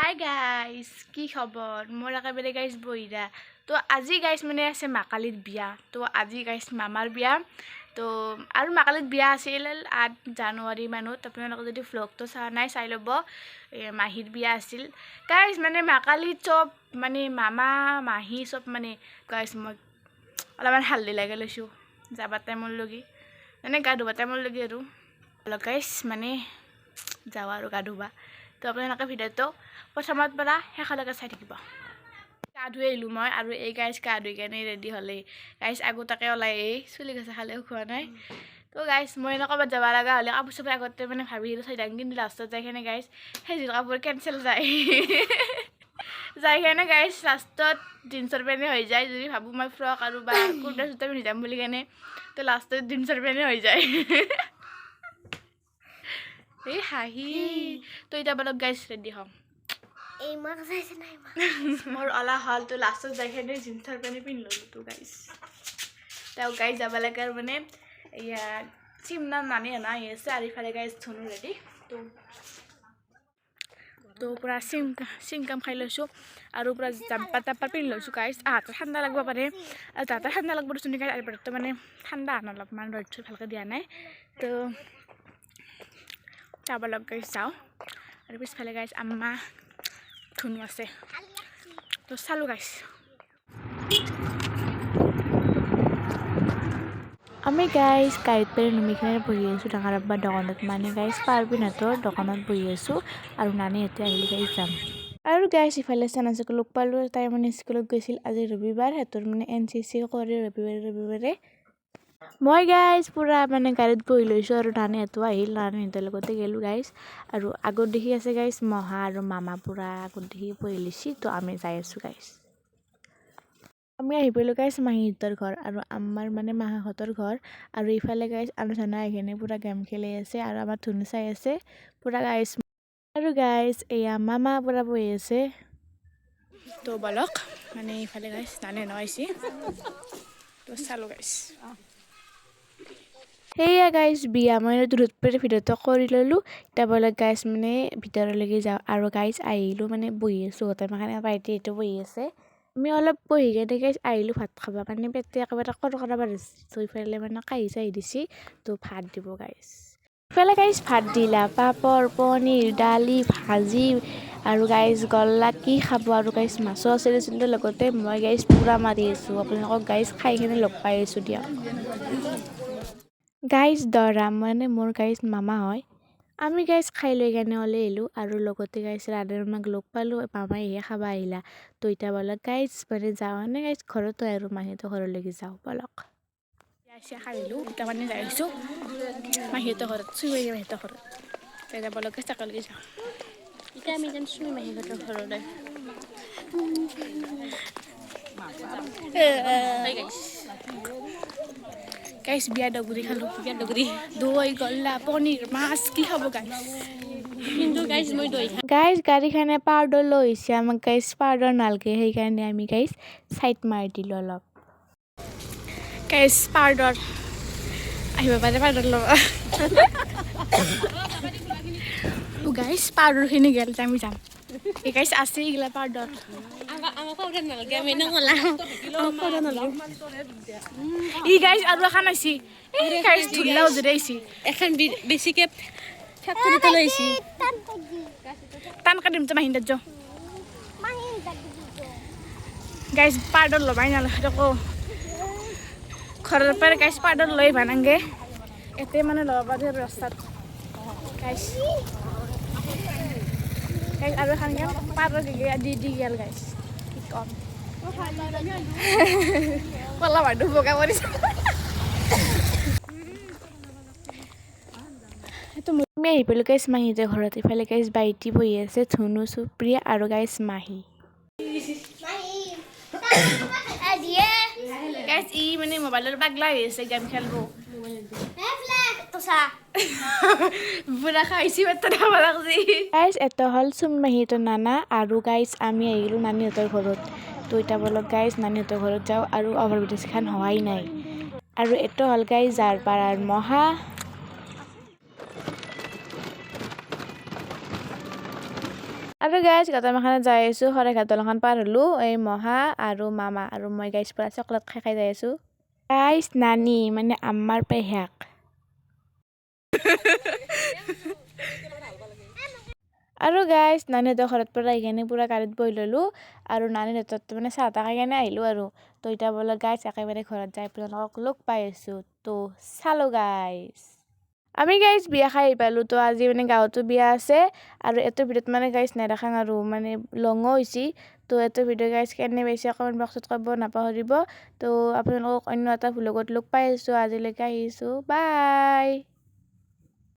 Hi guys, কি খবৰ? মোৰ একেবাৰে গাইজ বহিৰা। তো আজি গাইজ মানে আছে মাকালিত বিয়া। তো আজি গাইজ মামাৰ বিয়া। তো আৰু মাকালিত বিয়া আছিল 8 জানুৱাৰী মানত। আপোনালোকে যদি ভ্লগটো চোৱা নাই, চাই ল'ব। মাহীৰ বিয়া আছিল গাইজ। মানে মাকালিত চব মানে মামা মাহী চব মানে গাইজ। মই অলপমান হালধি লগাই লৈছোঁ যাবা টাইমৰ লগি, মানে গা ধুবা টাইমৰ লগি। আৰু অলপ গাইজ মানে যাওঁ আৰু গা ধুবা। তো আপোনালোকে ভিডিঅ'টো প্ৰথমৰ পৰা শেষলৈকে চাই থাকিব। গা ধুই আহিলোঁ মই আৰু এই গাইজ গা ধুই কেনে ৰেডি হ'লেই গাইজ। আগতাকে ওলাই এই চুলি গছা খালেও খোৱা নাই। তো গাইজ, মই এনে ক'ৰবাত যাব লগা হ'লে কাপোৰ চাপোৰ আগতে মানে ভাবি চাই যাম, কিন্তু লাষ্টত যাই কেনে গাইজ সেইযোৰ কাপোৰ কেঞ্চেল যায় যাই কেনে গাইজ লাষ্টত জিন্সৰ পেণ্টে হৈ যায়। যদি ভাবোঁ মই ফ্ৰক আৰু বা কুৰ্তা চুৰ্তা পিন্ধি যাম বুলি কেনে, তো লাষ্টত জিন্সৰ পেণ্টে হৈ যায়। এই হাঁহি। তো এতিয়া অলপ গাইজ ৰেডি হ'ম। এই মাক চাইছে নাই মাক। মোৰ ওলা হ'ল। তো লাষ্টত যাই কেনে জিন্সৰ পেণ্টে পিন্ধি ল'লোঁ। তো গাইজ, তেওঁ গাইজ যাব লাগে আৰু মানে এয়া চিমনা নানি অনা আহি আছে আৰু ইফালে গাইজ ধুনু ৰেডি। তো পূৰা চিংকাম খাই লৈছোঁ আৰু পূৰা জাম্পাৰ তাম্পাৰ পিন্ধি লৈছোঁ গাইজ। আহাতে ঠাণ্ডা লাগিব পাৰে আৰু তাতে ঠাণ্ডা লাগিব দেচোন গাইজ। আৰু বতৰটো মানে ঠাণ্ডা আন অলপমান, ৰ'দ চ'দ ভালকৈ দিয়া নাই। তো যাব লগ গাইজ, যাওঁ। আৰু পিছফালে গাইজ আম্মা ধুনু আছে। তো চালোঁ গাইজ। আমি গাইজ গাড়ীত পেলাই নুমি কিনে বহি আছোঁ ডাঙৰ আব্বাৰ দোকানত, মানে গাইজ পাৰ্বিনহঁতৰ দোকানত বহি আছোঁ আৰু নানীহঁতে আহিলে গাইজ যাম। আৰু গাইজ ইফালে চানাজক লগ পালোঁ। তাই মানে স্কুলত গৈছিল। আজি ৰবিবাৰ, সিহঁতৰ মানে এনচিচি কৰে ৰবিবাৰে ৰবিবাৰে। মই গাইজ পূৰা মানে গাড়ীত বহি লৈছোঁ আৰু নানীহঁতো আহিল। নানীহঁতৰ লগতে গ'লোঁ গাইজ। আৰু আগত দেখি আছে গাইজ মহা আৰু মামা পূৰা আগত দেখি বহি লৈছি। তো আমি যাই আছোঁ গাইজ। আমি আহি পালোঁ গাইজ মাহীহঁতৰ ঘৰ আৰু আমাৰ মানে মাহঁতৰ ঘৰ। আৰু ইফালে গাইজ আলোচনা আহি কিনে পূৰা গেম খেলি আছে আৰু আমাৰ ধুনু চাই আছে পূৰা গাইজ। আৰু গাইজ এয়া মামা পূৰা বহি আছে। তো বলক, মানে ইফালে গাইজ নানে ন আহিছে। তো চালোঁ গাইজ। সেয়া গাইজ বিয়া। মই দূৰত পৰা ভিডিঅ'টো কৰি ল'লোঁ। এতিয়া ব'লক গাইজ, মানে ভিতৰলৈকে যাওঁ। আৰু গাইজ আহিলোঁ, মানে বহি আছোঁ গোটেই মাখানে। ভাইটি এইটো বহি আছে। আমি অলপ বহি কেনে গাইজ আহিলোঁ ভাত খাব কাৰণে। পেটে একেবাৰে কৰকৰাব ধৰিছে। তো ইফালে মানে কাঁহী চাহী দিছে, তো ভাত দিব গাইজ। ইফালে গাইজ ভাত দিলা, পাপৰ, পনীৰ, দালি, ভাজি আৰু গাইজ গল্লা কি খাব। আৰু গাইজ মাছো আছে দেচোন লগতে। মই গাইজ পূৰা মাৰি আছোঁ। আপোনালোকক গাইজ খাই কিনে লগ পাই আছোঁ দিয়ক। গাইজ দৰা মানে মোৰ গাইজ মামা হয়। আমি গাইজ খাই লৈ কেনে ওলাই আহিলোঁ আৰু লগতে গাইজ ৰাধে মামাক লগ পালোঁ। মামাইহে খাব আহিলা। তো এতিয়া ব'লক গাইজ, মানে যাওঁ মানে গাইজ ঘৰত হয় আৰু মাহীহঁতৰ ঘৰলৈকে যাওঁ ব'লক। চিয়া খাই আহিলোঁ। এতিয়া মানে যাই আছোঁ মাহীহঁতৰ ঘৰত, চুমি মাহীহঁতৰ ঘৰত। এতিয়া বলক গাইজ, তালৈকে যাওঁ। এতিয়া আমি যাম চুমি মাহীহঁতৰ ঘৰলৈ। গাইজ, বিয়া দগুৰি খালোঁ। বিয়াত ডগৰি। দৈ, গল্লা, পনীৰ, মাছ, কি খাব গাইজ? কিন্তু গাইজ মই দৈ খাম। গাইজ গাড়ীখনে পাউডাৰ লৈ আহিছে। আমাক গাইজ পাউডাৰ নালগে, সেইকাৰণে আমি গাইজ চাইড মাৰি দিলোঁ অলপ। গাইজ পাউডাৰ আহিব পাৰে, পাউডাৰ ল'ব। গাইজ পাউডাৰখিনি গেল, আমি যাম। এই গাইজ আছে এইগিলা পাউডাৰ। আমাক পাউডাৰ নালাগে, আমি এনে ক'লা। আমাক পাউডাৰ নালাগে। ই গাইজ আৰু এখন আহিছে। এই গাইজ ধুলাও জুৰি আহিছে। এখন বেছিকে ফেক্টৰীতে লৈ আহিছি। টানকে দিম তো মাহিন্দাত যাওঁ। গাইজ পাউডাৰ ল'বাই নালাগে আকৌ ঘৰৰ পৰা। গাইজ পাউডাৰ লৈ আহিব নাংগে, ইয়াতে মানে ল'ব পাৰি আৰু ৰাস্তাত। গাইজ গাইজ আৰু এখন গেল পাউডাৰ দি দি গেল। গাইজ কি ক'ম, কলা মানুহ বগা পৰিছে। আমি আহি পালোঁ গাইজ মাহীহঁতৰ ঘৰত। ইফালে গাইজ বাইটি বহি আছে, ধুনু, সুপ্ৰিয়া আৰু গাইজ মাহী। গাইজ ই মানে মোবাইলৰ পাগলা হৈ আছে, গেম খেলব। বুঢ়া খাইছি, পেটত খাব লাগছি। গাইজ এটা হ'ল চুম মাহীহঁতৰ নানা। আৰু গাইজ আমি আহিলোঁ নানীহঁতৰ ঘৰত। তো এতিয়া ব'লক গাইজ, নানীহঁতৰ ঘৰত যাওঁ। আৰু অভাৰ ব্ৰিজখন হোৱাই নাই। আৰু এইটো হ'ল গাইজ জাৰপাৰাৰ মহা। আৰু গাইজ, গাঁতমাখানত যাই আছোঁ, শৰাইঘাট দলংখন পাৰ হ'লোঁ। এই মহা আৰু মামা আৰু মই গাইজ পূৰা চকলেট খাই খাই যাই আছোঁ। গাইজ, নানী মানে আম্মাৰ পেহীয়েক। আৰু গাইজ, নানীহঁতৰ ঘৰত পৰা আহি কেনে পূৰা গাড়ীত বহি ল'লোঁ আৰু নানীহঁতৰ মানে চাহ তাহ খাই কেনে আহিলোঁ আৰু। তো এতিয়া বোলে গাইজ, একেবাৰে ঘৰত যাই আপোনালোকক লগ পাই আছোঁ। তো চালো গাইজ, আমি গাইজ বিয়া খাই আহি পালোঁ। তো আজি মানে গাঁৱতো বিয়া আছে আৰু এইটো ভিডিঅ'ত মানে গাইজ নেদেখাং আৰু মানে লঙো হৈছে। তো এইটো ভিডিঅ' গাইজ কেনে পাইছে কমেণ্ট বক্সত ক'ব নাপাহৰিব। তো আপোনালোকক অন্য এটা ভ্লগত লগ পাই আছোঁ। আজিলৈকে আহিছোঁ, বাই।